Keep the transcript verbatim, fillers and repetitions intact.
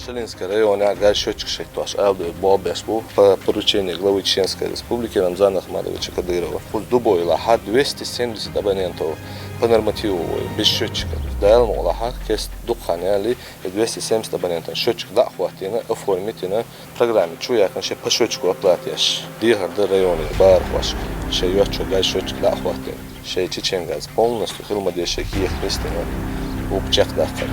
Шелинский районе газ счётчик шеттош алды болбеш бу по поручению главы Чеченской Республики Рамзана Ахматовича Кадырова. Кхуза ду бо йолахь двести семьдесят абонентов по нормативу вай, без счётчика. Дала мукъ лахь, кест дукха хан яьлла, и двести семьдесят абонентов счётчик дӀа а хӀоттийна, оформить йина, программе чу яьккхина, шаьш по счётчику оплата еш. Дехар ду районе бархошка, шаьш йоцчо газ счётчик дӀа а хӀоттийна. Шаьш Чеченгаз полностью хила ма деза шаьш кехат нисдина, ук чекхдаккхар.